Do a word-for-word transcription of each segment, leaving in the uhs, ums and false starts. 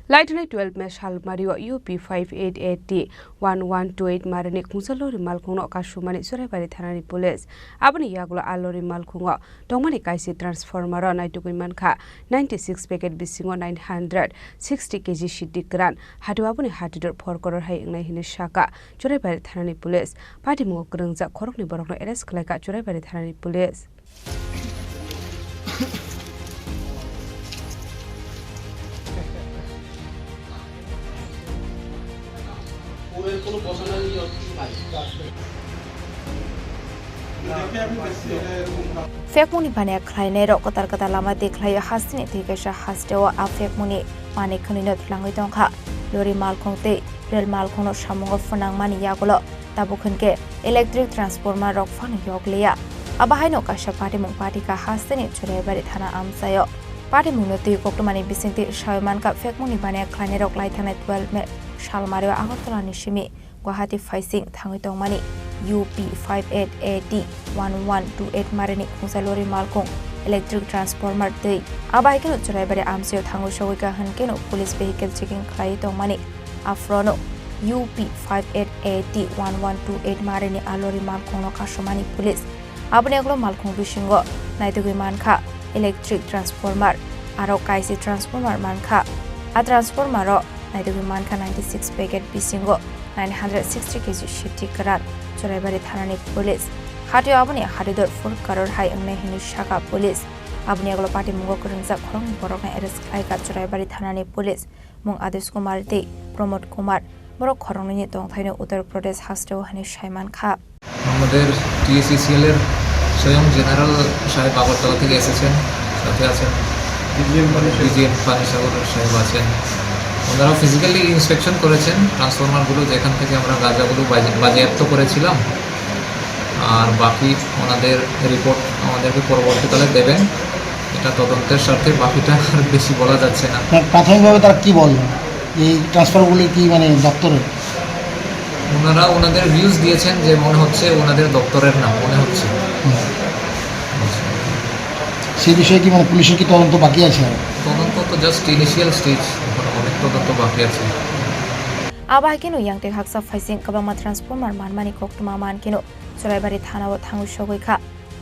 Laithani twelve May salmario U P five eight A T one one two eight marini khungsa lori malkhungno kasumani Churaibari thanani police. Aboni yagulo a lori malkhungo tongmani kaisi transformero naitugwi mankha ninety six packet bisingo nine hundred sixty K G sidi kwran. Hatio aboni hatidor four crore hai wngnai hinwi saka Churaibari thanani police. Patimungo kwrwngjak khoroknwi borokno arrest khlaikha Churaibari thanani police. Phekmungni baniya khlainairok kwtal kwtal lama twi khlaio, hasteni twi kaisa hasteo a phekmungni manwi khwnwino twlangwi tongkha. Lori malkhung tei rel malkhungno samungo phwnangmani yagulo tabuk hwnkhe electric transformer rok phano yok liya. Abo haino kaisa patimung patikha hasteni Churaibari thana amchaio. Patimungno twi koktwmani bisingtwi sawi mankha phekmungni baniya khlainairok laithangnai twelve May salmario Agartala ni simi Guwahati phaising thangwi tongmani U P five eight A T one one two eight marini khungsa lori malkhung electric transformer twi. Abo hai kheno Churaibari amchaio thangwi sogwi kha hwnkhe no police vehicle checking khlaiwi tongmani. Aphrono U P five eight A T one one two eight marini a lori malkhungno kasumani police. Aboni yagulo malkhung bisingo naitugwi mankha electric transformer, aro kaisi transformer mankha. A transformero naitugwi mankha ninety six packet bisingo nine hundred sixty K G sidi kwran. Churaibari thanani police. Hatio aboni hatidor four crore hai wngnai hinwi saka police. Aboni yagulo patimungo kwrwngjak khoroknwi borokno arrest khlaikha Churaibari thanani police. Mung Adesh Kumar tei Pramod Kumar. Borok khoroknwini tongthaino Uttar Pradesh hasteo hinwi sai mankha. আমাদের টিএসইসিএল এর স্বয়ং জেনারেল সাহেব আগরতলা থেকে এসেছেন, সাথে আছেন ডিজিএম পানিসাগর। ডিজিএম পানিসাগর সাহেব আছেন। ওনারা ফিজিক্যালি ইন্সপেকশন করেছেন ট্রান্সফরমারগুলো, যেখান থেকে আমরা গাঁজাগুলো বাজে-, বাজেয়াপ্ত করেছিলাম। আর বাকি ওনাদের রিপোর্ট আমাদেরকে পরবর্তীকালে দেবেন। এটা তদন্তের স্বার্থে বাকিটা আর বেশি বলা যাচ্ছে না। না, প্রাথমিকভাবে তারা কি বললেন? এই ট্রান্সফারগুলি কি মানে দপ্তরের? ওনারা ওনাদের ভিউজ দিয়েছেন যে মনে হচ্ছে ওনাদের দপ্তরের না, মনে হচ্ছে। হুম। সেই বিষয়ে কি মানে পুলিশের কি তদন্ত বাকি আছে? তদন্ত তো জাস্ট ইনিশিয়াল স্টেজ, ওখানে অনেক তদন্ত বাকি আছে। Abo hai kheno yang tei haksa phaising kwbangma transformer manmani koktwma man kheno Churaibari thanao thangwi sogwi kha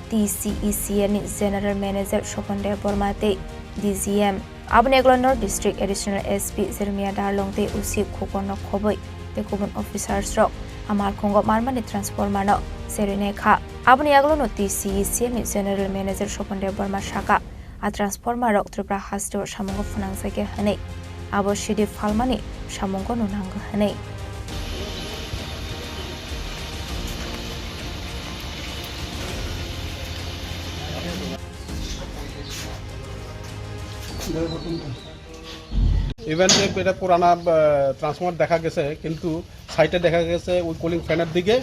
T C E C L ni General Manager Sopon Debbarma tei D G M. Aboni yagulo North District Additional S P Jeremiah Darlong tei O C Khokon no khobwi tei kubun officers rok a malkhungo manmani transformer no serwi nai kha. Aboni yagulo no T C E C L ni General Manager Sopon Debbarma saka, a transformer rok Tripura hasteo samungo phwnangjakya hwnwi, abo sidi phalmani samungo no nango hwnwi. Even যে এটা পুরানা, আহ, ট্রান্সফরমার দেখা গেছে, কিন্তু সাইডে দেখা গেছে ওই কুলিং ফ্যানের দিকে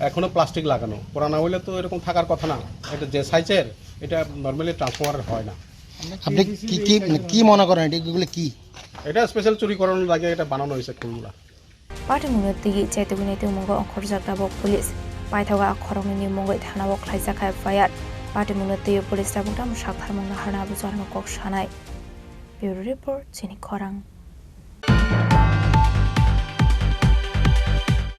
এখনো প্লাস্টিক লাগানো। পুরানা হইলে তো এরকম থাকার কথা না। এটা যে সাইজের, এটা নরমালি ট্রান্সফরমার হয় না। আপনি কি, কি, মানে, কি মনে করেন এটা, এগুলো কি? এটা স্পেশাল চুরি করানোর লাগে এটা বানানো হয়েছে কুলগুলা। Patimungno twiwi chaitugwi nai tongmungo ongkhorjak tabuk police. Paithago a khoroknwini mungwi thanao khlaijak kha F I R. Patimungno twiwi police tabuk tamo saktharmung naharna abo jorano kok sanai. Bureau Report, Chini Khorang.